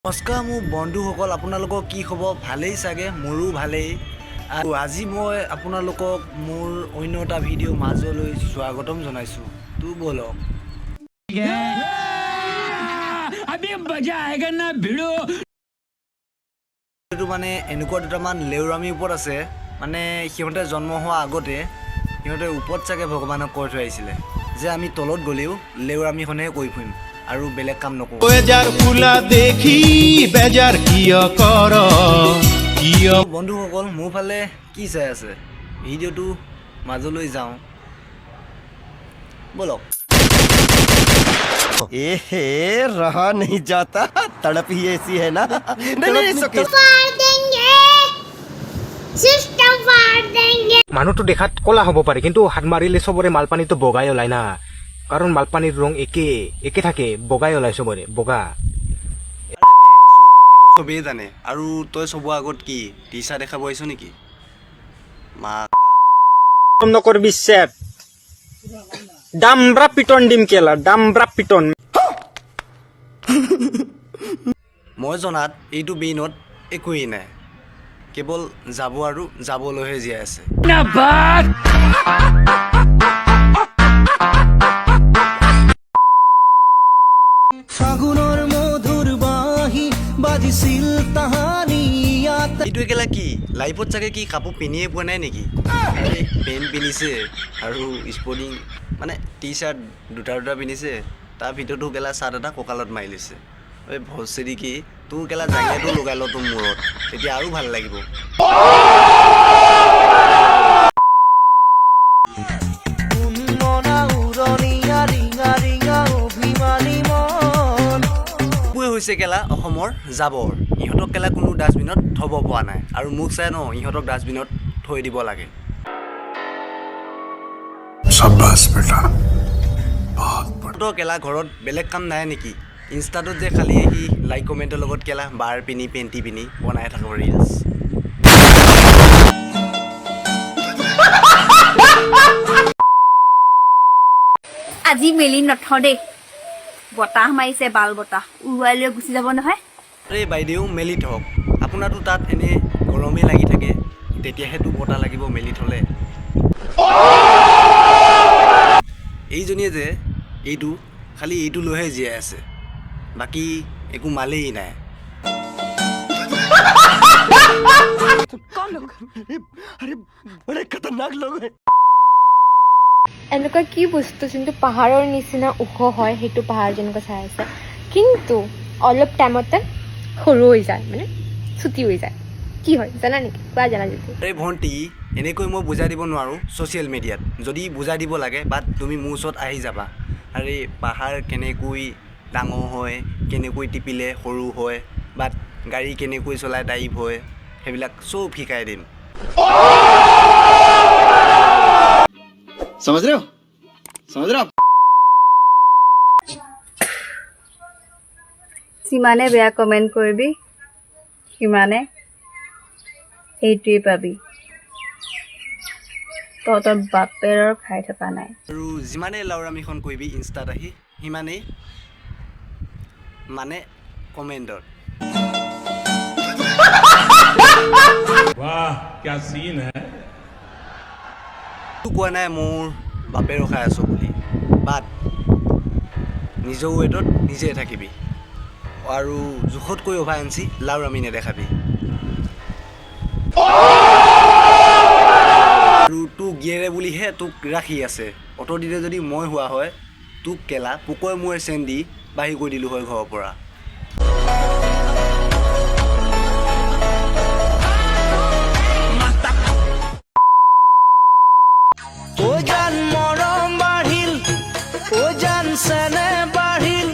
নমস্কাৰ মোৰ বন্ধুসকল, আপোনালোকৰ কি খবৰ? ভালেই চাগে, মোৰো ভালেই। আৰু আজি মই আপোনালোকক মোৰ অন্য এটা ভিডিঅ' মাজলৈ স্বাগতম জনাইছোঁ। তো ব'লক। এইটো মানে এনেকুৱা দুটামান লেউৰামীৰ ওপৰত আছে, মানে সিহঁতে জন্ম হোৱা আগতে সিহঁতে ওপৰত চাগে ভগৱানক কৈ থৈ আহিছিলে যে আমি তলত গ'লেও লেউৰামীখনেহে কৰি ফুৰিম আৰু বেলেগ কাম নকৰোঁ। বেজাৰ ফুলা দেখি বেজাৰ কিয় কৰ কিয়? বন্ধুসকল, মোৰ ফালে কি চাই আছে? ভিডিঅ'টো মাজলৈ যাওঁ ব'লক। एहे, रहा नहीं जाता, तड़प ही ऐसी है ना। नहीं नहीं, it's okay. फाड़ देंगे, सिस्टम फाड़ देंगे। মানুহটো দেখাত ক'লা হ'ব পাৰে, কিন্তু হাত মাৰিলে চবৰে মালপানীটো বগাই ওলায় না, কাৰণ মালপানীৰ ৰং একে একে থাকে, বগাই ওলায় চবৰে বগা। আৰে বেহেন চুত, সেইটো চবেই জানে। আৰু তই চবৰ আগত কি টিচা দেখাব আহিছ নেকি মা? নকৰবি চেপ, ডামব্ৰা পিটন দিম কেলা, ডামব্ৰা পিটন। মই জনাত এইটো ব্ৰেইনত একোৱেই নাই, কেৱল যাব আৰু যাবলৈহে জীয়াই আছে। ফাগুনৰ মধুৰ বাঁহী বাজিছিল তাহানি ইয়াত। এইটো একেলা কি লাইফত চাগে কি কাপোৰ পিন্ধিয়ে পোৱা নাই নেকি? আৰে পেণ্ট পিন্ধিছে আৰু স্পৰ্টিং মানে টি চাৰ্ট দুটা দুটা পিন্ধিছে, তাৰ ভিতৰতো কেলা চাৰ্ট এটা কঁকালত মাৰি লৈছে। ঐ ভচেদি কি তোৰ কেলা জাঙিয়াটো লগাই ল তোৰ মূৰত, তেতিয়া আৰু ভাল লাগিব। উন্মনা উৰণীয়া ৰিঙা ৰিঙা অভিমানী মন। এইবোৰে হৈছে কেলা অসমৰ জাবৰ। ইহঁতক কেলা কোনো ডাষ্টবিনত থ'ব পৰা নাই, আৰু মোক চাই ন ইহঁতক ডাষ্টবিনত থৈ দিব লাগে। ইহঁতৰ কেলা ঘৰত বেলেগ কাম নাই নেকি? ইনষ্টাটোত যে খালি আহি লাইক কমেণ্টৰ লগত কেলা বাৰ পিন্ধি পেণ্টি পিন্ধি বনাই থাকো ৰিলচ। আজি মেলি নথওঁ দেই, বতাহ মাৰিছে, বাল বতাহ উৰুৱাই লৈ গুচি যাব নহয়। আৰে বাইদেউ, মেলি থওক, আপোনাৰতো তাত এনেই গৰমেই লাগি থাকে, তেতিয়াহেতো বতাহ লাগিব মেলি থ'লে। এইজনীয়ে যে এইটো খালি এইটো লৈহে জীয়াই আছে, বাকী একো মালেই নাই। আৰে বড়ে খতৰনাক লোক হে। এনেকুৱা কি বস্তু যোনটো পাহাৰৰ নিচিনা ওখ হয়, সেইটো পাহাৰ যেনেকুৱা চাই আছে, কিন্তু অলপ টাইমতে সৰু হৈ যায়, মানে চুটি হৈ যায়, কি হয় জানা নেকি? কোৱা জানা যদি। আৰে ভণ্টি, এনেকৈ মই বুজাই দিব নোৱাৰোঁ ছ'চিয়েল মিডিয়াত। যদি বুজাই দিব লাগে বাট তুমি মোৰ ওচৰত আহি যাবা। আৰে পাহাৰ কেনেকৈ ডাঙৰ হয়, কেনেকৈ টিপিলে সৰু হয়, বাট গাড়ী কেনেকৈ চলাই ড্ৰাইভ হয়, সেইবিলাক চব শিকাই দিম। समझ रहे हो, समझ रहे हो आप? যিমানে বেয়া কমেণ্ট কৰিবি সিমানে সেইটোৱেই পাবি। তহঁতৰ বাপেৰৰ খাই থকা নাই। আৰু যিমানেই লাউৰামীখন কৰিবি ইনষ্টাত আহি, সিমানেই মানে কমেণ্টত। বাহ, ক্যা চিন হে! কোৱা নাই মোৰ বাপেৰো খাই আছোঁ বুলি, বাট নিজৰ ৱেটত নিজে থাকিবি আৰু জোখতকৈ অভাৰ এঞ্চি লাউৰামী নেদেখাবি। আৰু তোক গিয়েৰে বুলিহে তোক ৰাখি আছে। অত দিনে যদি মই হোৱা হয় তোক কেলা পোকই মোৰে চেন দি বাহিৰ কৰি দিলোঁ হয় ঘৰৰ পৰা। ও জান মৰম বাঢ়িল, ও জান চেনেহ বাঢ়িল,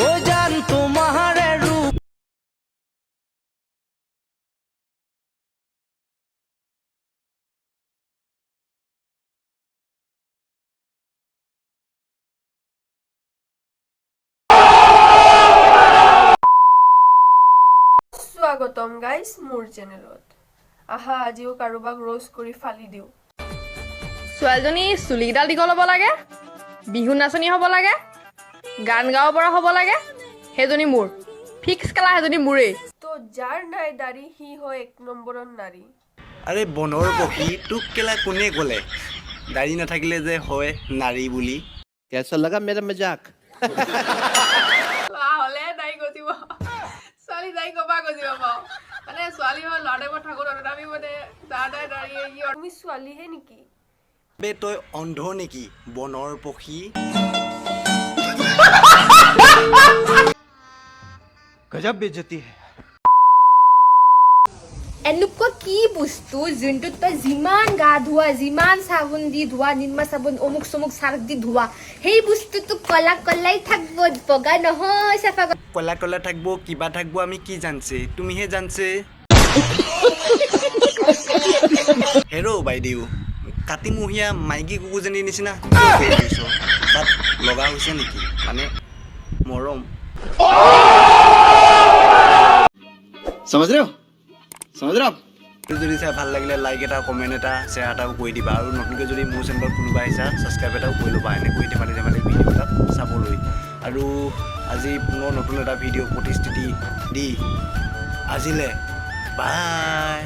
ও জান তোমাৰে ৰূপ। স্বাগতম গাইজ মোৰ চেনেলত। আহা, আজিও কাৰোবাক ৰ'জ কৰি ফালি দিওঁ। ছোৱালীজনী চুলিকেইডাল দীঘল হ'ব লাগে, বিহু নাচনী হ'ব লাগে, গান গাব পৰা হ'ব লাগে, সেইজনী মোৰ। ফিক্স কেলা সেইজনী মোৰেই। তো যাৰ নাই দাড়ি, সি হয় এক নম্বৰৰ নাৰী। আৰে বনৰ পক্ষী, তোক কেলা কোনে ক'লে দাড়ি নাথাকিলে যে হয় নাৰী বুলি? कैसा लगा मेरा मजाक? ল'ৰা হ'লে দাড়ি গজিব, ছোৱালী দাড়ি ক'ৰপৰা গজিব বাৰু? মানে ছোৱালী হয়, ল'ৰা টাইপত থাকো, তথাপি মানে যাৰ নাই দাড়ি। তুমি ছোৱালীহে নেকি? বে তই অন্ধ নেকি বনৰ পক্ষী? गजब बेइज्जती है। এনেকুৱা কি বস্তু যোনটোত তই যিমান গা ধোৱা, যিমান চাবোন দি ধোৱা, নিৰ্মা চাবোন, অমুক চমুক চাৰ্ফ দি ধোৱা, সেই বস্তুটো কলা কলাই থাকিব, বগা নহয়, চাফা। কলা কলা থাকিব, কিবা থাকিব, আমি কি জানছে? তুমিহে জানছে। হেৰ' বাইদেউ, কাতিমহীয়া মাইকী কুকুৰজনীৰ নিচিনা কিয় কৰি ফুৰিছ? তাত লগা হৈছে নেকি মানে মৰম? समझ रहे हो? समझ रहे हो आप? যদি চাই ভাল লাগিলে লাইক এটা, কমেণ্ট এটা, শ্বেয়াৰ এটাও কৰি দিবা আৰু নতুনকৈ যদি মোৰ চেনেলত কোনোবা আহিছা, ছাবস্ক্ৰাইব এটাও কৰি ল'বা, এনেকৈ ধেমালি ধেমালি ভিডিঅ'বিলাক চাবলৈ। আৰু আজি পুনৰ নতুন এটা ভিডিঅ' প্ৰতিশ্ৰুতি দি আজিলে বাই।